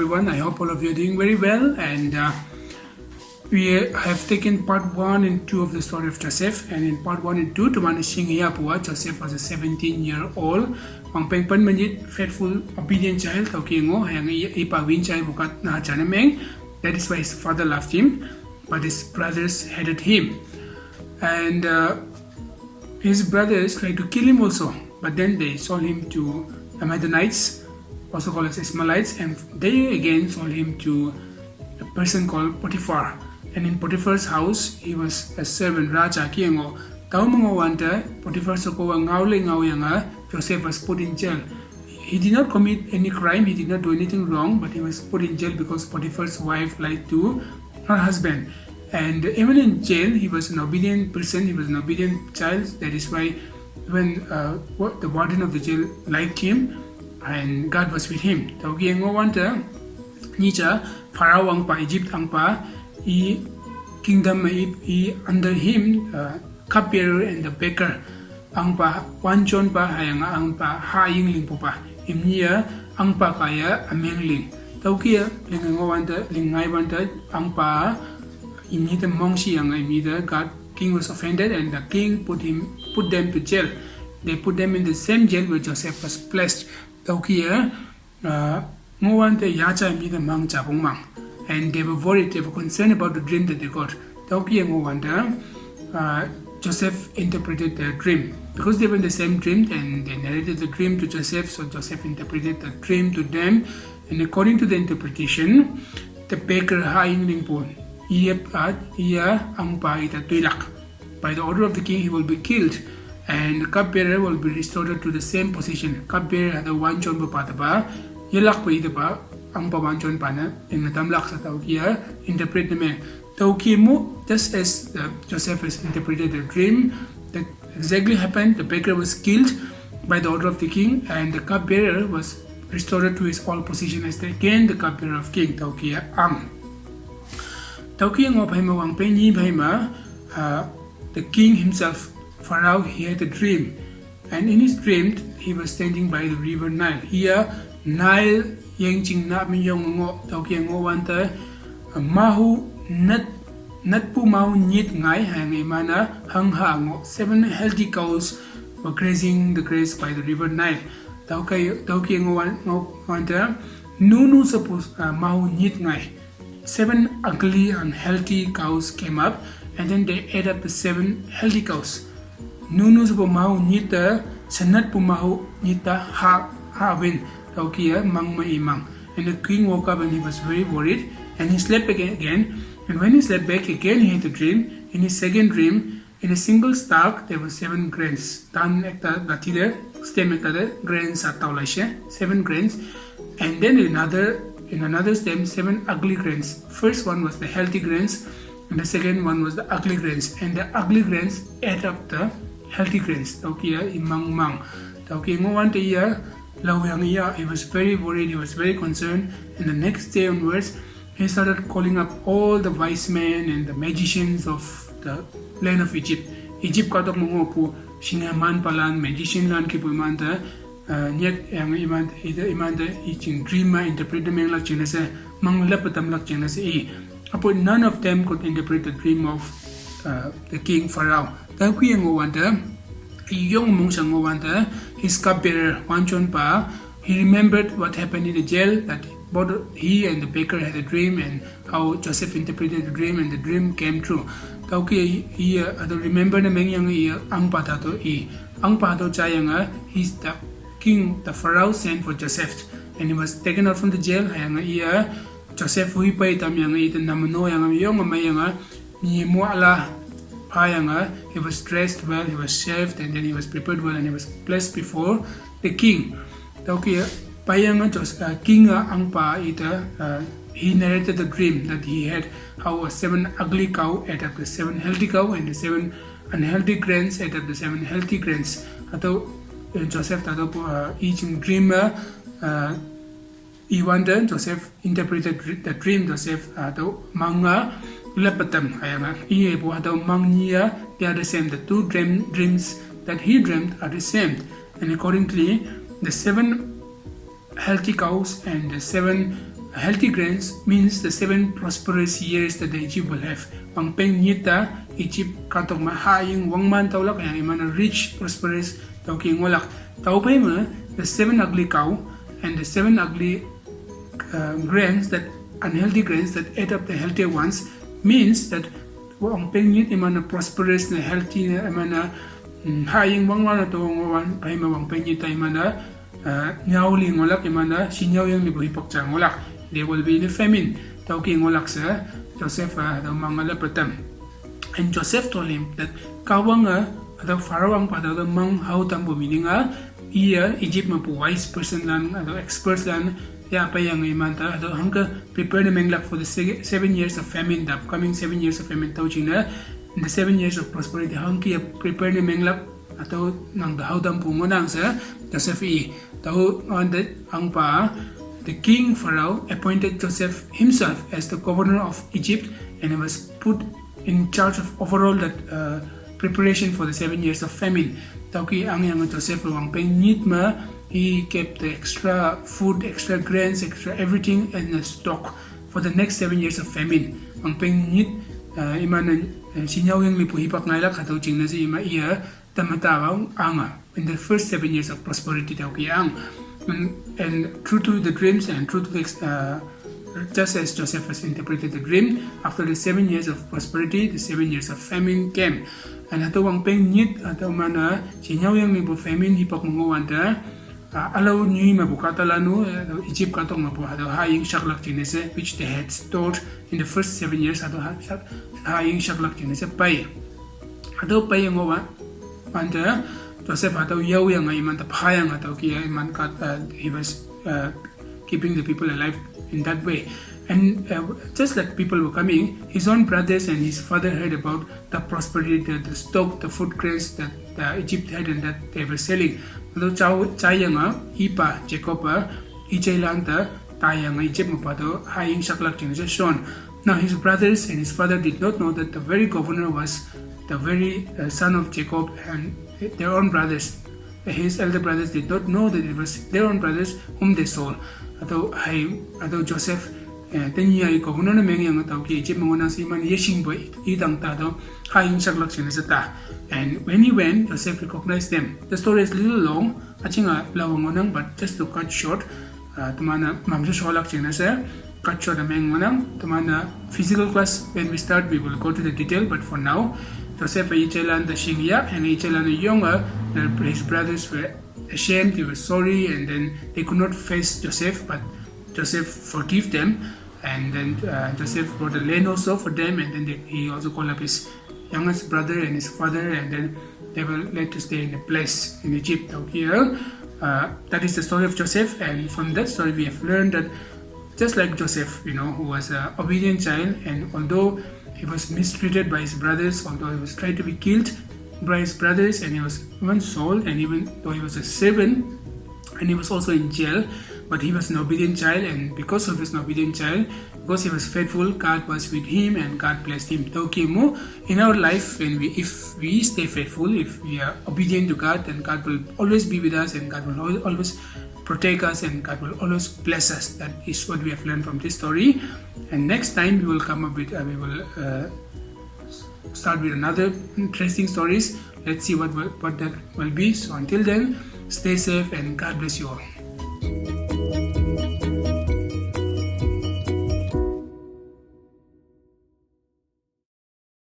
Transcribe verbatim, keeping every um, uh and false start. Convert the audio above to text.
Everyone, I hope all of you are doing very well. And uh, we have taken part one and two of the story of Joseph. And in part one and two, teman-e shinge yapua, Joseph was a seventeen year old, wangpeng pen menjit, faithful, obedient child. Okay, ngo, hang i pa win child bukat na chanameng. That is why his father loved him, but his brothers hated him. And uh, his brothers tried to kill him also, but then they sold him to Amadonites, also called as Ishmaelites, and they again sold him to a person called Potiphar. And in Potiphar's house, he was a servant, Raja kiengo. Tau mengo wanta, Potiphar soko wa ngau le ngau yanga, Joseph was put in jail. He did not commit any crime, he did not do anything wrong, but he was put in jail because Potiphar's wife lied to her husband. And even in jail, he was an obedient person, he was an obedient child. That is why when uh, the warden of the jail liked him, and God was with him. Tau kiengo wanta, nyicha, Pharaoh angpa, Egypt angpa, i kingdom i, i under him, uh, cupbearer and the baker. Angpa wanchon pa hayanga angpa ha yingling pupa. Imnia angpa kaya amengling. Tau kia lingango wanta, lingai wanta, angpa imni te mongshi yanga imni te God king was offended and the king put him put them to jail. They put them in the same jail where Joseph was placed. Tau kia uh, ngo wanta yacha imni te mang chabong mang. And they were worried, they were concerned about the dream that they got. Tau kia ngo wanta, uh, Joseph interpreted their dream. Because they were in the same dream, and they narrated the dream to Joseph, so Joseph interpreted the dream to them. And according to the interpretation, the baker ha yingling pun, iya at iya angpa ita tuilak. By the order of the king, he will be killed, and the cupbearer will be restored to the same position. Cupbearer the wanchon pa taba, yelak pa itaba, angpa wanchon pa na, in the tamlak sa tau kia, interpret the me. Tau kia mu, just as uh, Joseph has interpreted the dream, that exactly happened. The baker was killed by the order of the king, and the cupbearer was restored to his old position as the, again the cupbearer of king. Tau kia ang. Tau kia ngo phaima wang penyi phaima, uh, the king himself, Pharaoh, he had a dream. And in his dream, he was standing by the river Nile. Here, Nile yengching na mi yong ngo, tau kia ngo wanta, uh, mahu nat, natpu mahu nyit ngai, hang imana, hang ha ngo. Seven healthy cows were grazing the grass by the river Nile. Tau kia, tau kia ngo wan, ngo wanta, nunu suppose, uh, mahu nyit ngai. Seven ugly and healthy cows came up, and then they ate up the seven healthy cows. Nunu suppose mahu nyita, sanat pu mahu nyita ha, ha win. Tau kia mang ma imang. And the king woke up and he was very worried, and he slept again, again. And when he slept back again, he had a dream. In his second dream, in a single stalk, there were seven grains. Tan ekta lati de, stem ekta de, grains at tau laishe, seven grains. And then in another, in another stem, seven ugly grains. First one was the healthy grains, and the second one was the ugly grains. And the ugly grains ate up the healthy grains. Tau kia imang mang. Tau kia ngo wanta ia, lau yang ia, he was very worried, he was very concerned. And the next day onwards, he started calling up all the wise men and the magicians of the land of Egypt. Egypt katok mo ngo pu shinga man palan, magician lan ki pu imanta, uh, nyek yang imanta, ida imanta, i ching dream ma interpret the meng lak ching nase, mang lep tam lak ching nase i. Apo none of them could interpret the dream of uh, the king Pharaoh. Tau kia ngo wanta, i yong mong sang ngo wanta, his cupbearer, wanchon pa, he remembered what happened in the jail, that both he and the baker had a dream, and how Joseph interpreted the dream, and the dream came true. Tau kia i, i, uh, ado remember na meng yang i, uh, ang pa tato i. Ang pa tato cha yang, uh, he's the king, the Pharaoh sent for Joseph, and he was taken out from the jail, yang i, uh, Joseph hui pai tam yang i, the namano yang yong ma yang, uh, ni mo ala pa yang, uh, he was dressed well, he was shaved, and then he was prepared well, and he was placed before the king. Tau kia, pa yang, uh, Jos-, uh, king, uh, ang pa ita, uh, he narrated the dream that he had, how a seven ugly cow ate up the seven healthy cow, and the seven unhealthy grains ate up the seven healthy grains. Atau, uh, Joseph tato, uh, i ching dream, uh, uh, i wanta Joseph interpreted dr-, the dream Joseph, uh, atau manga lepatam ayanga. I pu atau mang nia, they are the same. The two dream, dreams that he dreamed are the same. And accordingly, the seven healthy cows and the seven, Healthy grains means the seven prosperous years that the Egypt will have. Wangpeng nyit ta Egypt katok ma ha ying wangman taulak yang imana rich prosperous tauki ngolak. Taupei ma the seven ugly cow and the seven ugly uh, grains that unhealthy grains that ate up the healthier ones means that wangpeng nyit imana prosperous na healthy na imana mm, ha ying wangman na to ngowan paima wangpeng nyit ta imana uh, nyau li ngolak imana si nyau yang libo hipak cha ngolak. There will be the famine. Tauki ngolak sa Joseph uh, the mangala patam. And Joseph told him that kawang uh, the Pharaoh ang pada the mang how tambo meaning uh, iya Egypt mapu wise person lan atau experts lan ya apa yang imanta atau hangka prepare na menglak for the se- seven years of famine, the upcoming seven years of famine tau chingna in the seven years of prosperity hangki ya prepare na menglak atau nang the how tampu ngonang sa Joseph i tau on the angpa the king Pharaoh appointed Joseph himself as the governor of Egypt and he was put in charge of overall that uh, preparation for the seven years of famine. Tauki ang yang Joseph wangpeng nyit ma he kept the extra food, extra grains, extra everything in the stock for the next seven years of famine. Wangpeng nyit uh, imana uh, sinyau yang lipu hipak ngailak atau chingna si ima iya tamata bang anga in the first seven years of prosperity tauki ang. And, and true to the dreams and true to the ex- uh, just as Joseph has interpreted the dream, after the seven years of prosperity, the seven years of famine came. And hato wangpeng nyit hato mana sinyau yang lipu famine hipak mengowanta uh, alau nyui mapu kata lanu uh, Egypt katong mapu hato ha ying shaklak chinese which they had stored in the first seven years hato ha, ha ying shaklak chinese pai. Hato pai yang owa manta Joseph hato yau yang imanta pa yang hato ki iman kat uh, he was uh, keeping the people alive in that way. And uh, just like people were coming, his own brothers and his father heard about the prosperity, the, the stock, the food grains that uh, Egypt had and that they were selling. Although Chao Chayanga, Ipa, Jacob, Ichailanta, Tayanga, Egypt Mapado, Haing Shaklak Generation. Now his brothers and his father did not know that the very governor was the very uh, son of Jacob and their own brothers. His elder brothers did not know that it was their own brothers whom they sold. Atau hai atau Joseph eh, tanya i governor na meng yang atau ki Egypt mengona si man yeshing boy idang ta do hai in shaklak sini seta. And when he went, Joseph recognized them. The story is little long. Achinga lawa ngonang, but just to cut short, uh, tumana mamsu sholak sini se. Cut short ameng manang, teman uh, physical class when we start we will go to the detail, but for now Joseph a ichelan the shingya and ichelan a young uh, the, his brothers were ashamed, they were sorry, and then they could not face Joseph, but Joseph forgave them, and then uh, Joseph brought a land also for them, and then they, he also called up his youngest brother and his father, and then they were led to stay in a place in Egypt out here. Uh, that is the story of Joseph, and from that story we have learned that just like Joseph, you know, who was an obedient child, and although he was mistreated by his brothers, although he was tried to be killed by his brothers, and he was even sold, and even though he was a servant, and he was also in jail, but he was an obedient child, and because of his obedient child, because he was faithful, God was with him and God blessed him. Tauki mu, in our life, when we, if we stay faithful, if we are obedient to God, then God will always be with us and God will al- always protect us and God will always bless us. That is what we have learned from this story. And next time we will come up with, uh, we will uh, start with another interesting stories. Let's see what will, what that will be. So until then, stay safe and God bless you all.